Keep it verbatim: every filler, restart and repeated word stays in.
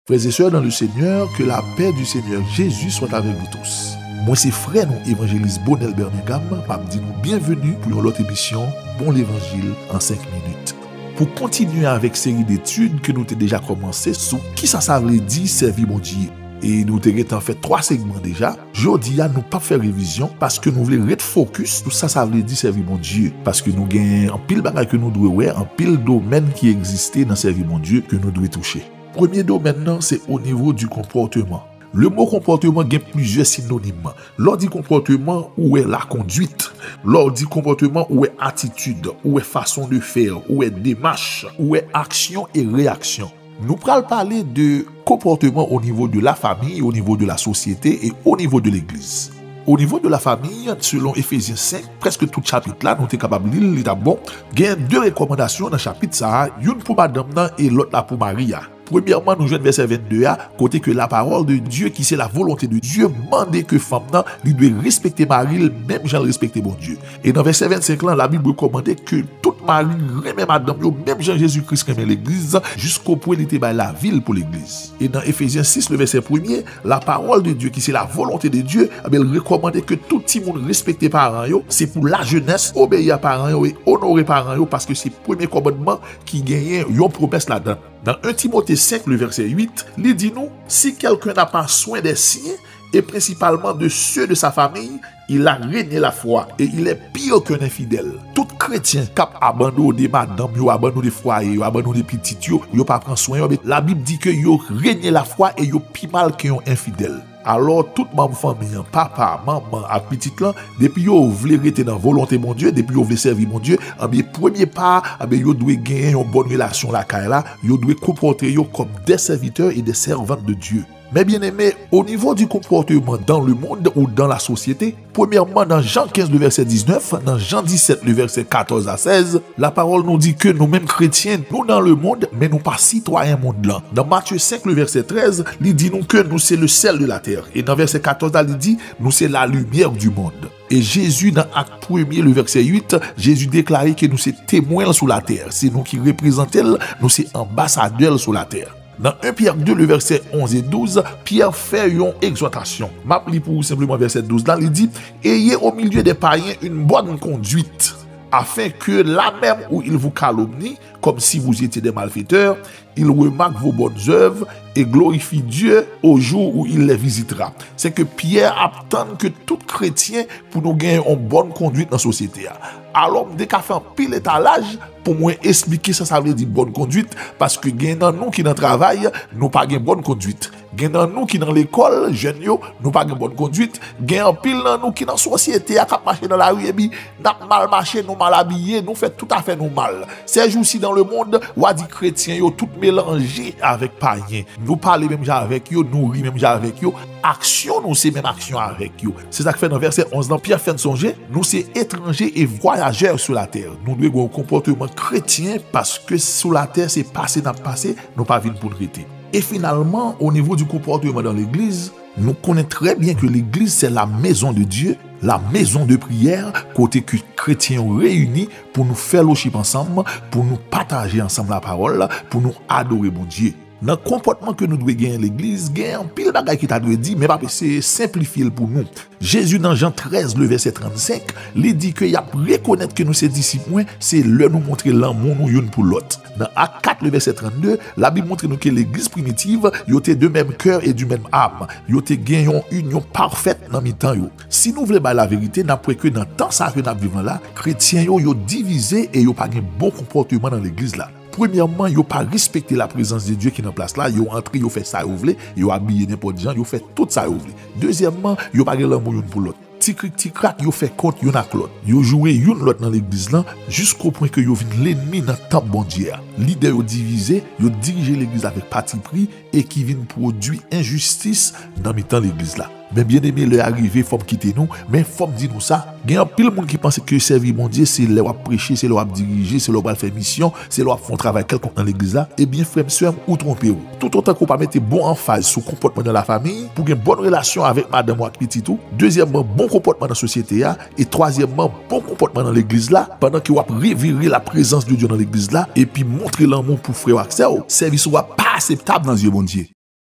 Frères et sœurs dans le Seigneur, que la paix du Seigneur Jésus soit avec vous tous. Mwen se frè nou, Evanjelis Bonel Birmingham, m ap di nou byenveni pou yon lòt emisyon Bon Levanjil an senk minit. Pou kontinye avèk seri detid ke nou te deja kòmanse sou kisa sa vle di sèvi Bondye. E nou te gentan fè twa segman deja. Jodi a, nou p ap fè revizyon paske nou vle ret fokis sou sa sa vle di sèvi Bondye. Paske nou gen anpil bagay ke nou dwe wè, anpil domèn ki egziste nan sèvi Bondye ke nou dwe touche. Premye domèn nan, se o nivo di konpòteman. Le mo konpòteman gen plizyè sinonim. Lè w di konpòteman, ou wè lakondwit. Lè w di konpòteman, ou wè atitid, ou wè fason de fè, ou wè demach, ou wè aksyon e reyaksyon. Nou pral pale de konpòteman o nivo de la famiy, o nivo de la sosyete e o nivo de legliz. O nivo de la famiy, selon Efezyen senk, prèske tout chapit la, nou te kapab li l, li t ap bon. Gen de rekòmandasyon nan chapit sa a, youn pou madanm nan e lòt la pou mari a. Premyèman, nou jwenn vèsè vennde a, kote ke la parole de Dieu, ki se la volonté de Dieu, mande ke fanm nan, li dwe respekte mari l, menm jan l respekte Bondye. E nan vèsè vennsenk lan, Labib rekòmande ke tout mari renmen madanm yo, menm jan Jezi Kris renmen legliz, jiskopwen li te bay lavi l pou legliz. E nan Efezyen sis, le vèsè premye, la parole de Dieu, ki se la volonté de Dieu, ebyen, l rekòmande ke tout timoun respekte paran yo, se pou lajenès, obeyi a paran yo e onore paran yo, paske se premye kòmandman ki genyen yon pwomès ladan l. Nan en Timote senk, le vèsè uit, li di nou, si quelqu'un n'a pas soin des siens, et principalement de ceux de sa famille, il a renié la foi et il est pire qu'un infidèle. Tout kretyen k ap abandone madanm yo, abandone fwaye yo, abandone pitit yo, yo pa pran swen yo, men Labib di ke yo renye lafwa e yo pi mal ke yon enfidèl. Alò, tout manm fanmi an, papa, manman ak pitit lan, depi yo vle rete nan volonte Bondye, depi yo vle sèvi Bondye, anben, premye pa a, anben, yo dwe genyen yon bòn relasyon lakay la, yo dwe konpòte yo kòm des serviteurs et des servantes de Dieu. Mes bien-aimés, au niveau du comportement dans le monde ou dans la société, premièrement, dans Jean quinze, le verset dix-neuf, dans Jean dix-sept, le verset quatorze à seize, la parole nous dit que nous-mêmes chrétiens, nous dans le monde, mais nous pas citoyens monde là. Dans Matthieu cinq, le verset treize, il dit nous que nous c'est le sel de la terre. Et dans verset quatorze, là, il dit nous c'est la lumière du monde. E Jezi, nan Ak premye, le vèsè uit, Jezi deklare ke nou se temwen l sou latè. Se nou ki reprezante l, nou se anbasadè l sou latè. Nan en Pyè de, le vèsè onz e douz, Pyè fè yon egzòtasyon. M ap li pou ou senpleman vèsè douz la, li di, ayez au milieu des païens une bonne conduite, afin que là même où ils vous calomnient, comme si vous étiez des malfaiteurs, ils remarquent vos bonnes œuvres et glorifient Dieu au jour où il les visitera. Se ke Pyè ap tann ke tout kretyen pou nou gen yon bòn kondwit nan sosyete a. Alò, m te ka fè anpil etalaj pou mwen esplike sa sa vle di bòn kondwit, paske gen nan nou ki nan travay, nou pa gen bòn kondwit. Gen nan nou ki nan lekòl, jèn yo, nou pa gen bòn kondwit. Gen anpil nan nou ki nan sosyete a k ap mache nan lari, epi n ap mal mache, nou mal abiye, nou fè tout afè nou mal. Ces jours-ci dans le monde, w a di kretyen yo tout melanje avèk payen. Nou pale menm jan avèk yo, nou ri menm jan avèk yo, aksyon nou se menm aksyon avèk yo. Se sa k fè nan vèsè onz lan, Pyè fè n sonje, nou se etranje e vwayajè sou latè. Nou dwe gen yon konpòteman kretyen, paske sou latè se pase n ap pase, nou pa vin pou n rete. E finalman, o nivo di konpòteman dan legliz, nou konnen trè byen ke legliz se la maison de Dieu, la maison de prière, kote ke kretyen yo reyini pou nou fellowship ansanm, pou nou pataje ansanm lapawòl, pou nou adore Bondye. Nan konpòtman ke nou dwe genyen legliz, gen anpil bagay ki ta dwe di, men m ap eseye senplifye l pou nou. Jezi nan Jan trèz, le vèsè trannsenk, li di ke y ap rekonèt ke nou se disip mwen, se lè nou montre lanmou nou youn pou lòt. Nan Ak kat, le vèsè trannde, Labib montre nou ke legliz primitiv, yo te de menm kè e di menm am. Yo te gen yon inyon pafèt nan mitan yo. Si nou vle bay laverite, n ap wè ke nan tan sa ke n ap viv lan la, kretyen yo, yo divize e yo pa gen bon konpòteman nan legliz la. Premyèman, yo pa respekte laprezans de Dye ki nan plas la, yo antre, yo fè sa yo vle, yo abiye nenpòt jan, yo fè tout sa yo vle. Dezyèmman, yo pa gen lanmou youn pou lòt. Ti krik ti krak, yo fè kont youn ak lòt. Yo joure youn lòt nan legliz lan, jiskopwen ke yo vin lènmi nan tanp Bondye a. Lidè yo divize, yo dirije legliz avèk patipri e ki vin pwodui enjistis nan mitan legliz la. Men byeneme, lè a rive, fò m kite nou, men fò m di nou sa, gen anpil moun ki panse ke sèvi Bondye se lè w ap preche, se lè w ap dirije, se lè w pral fè misyon, se lè w ap fè yon travay kèlkonk nan legliz la. Ebyen, frè m, sè m, ou twonpe w. Toutotan ke w pa mete bon anfaz sou konpòtman nan lafami, pou gen bòn relasyon avèk madanm ou ak pitit ou, dezyèmman, bon konpòtman nan sosyete a, e twazyèmman, bon konpòtman nan legliz la, pandan ke w ap revere laprezans de Dye nan legliz la, epi montre lanmou pou frè w ak sè w, sèvis ou a pa akseptab nan zye Bondye.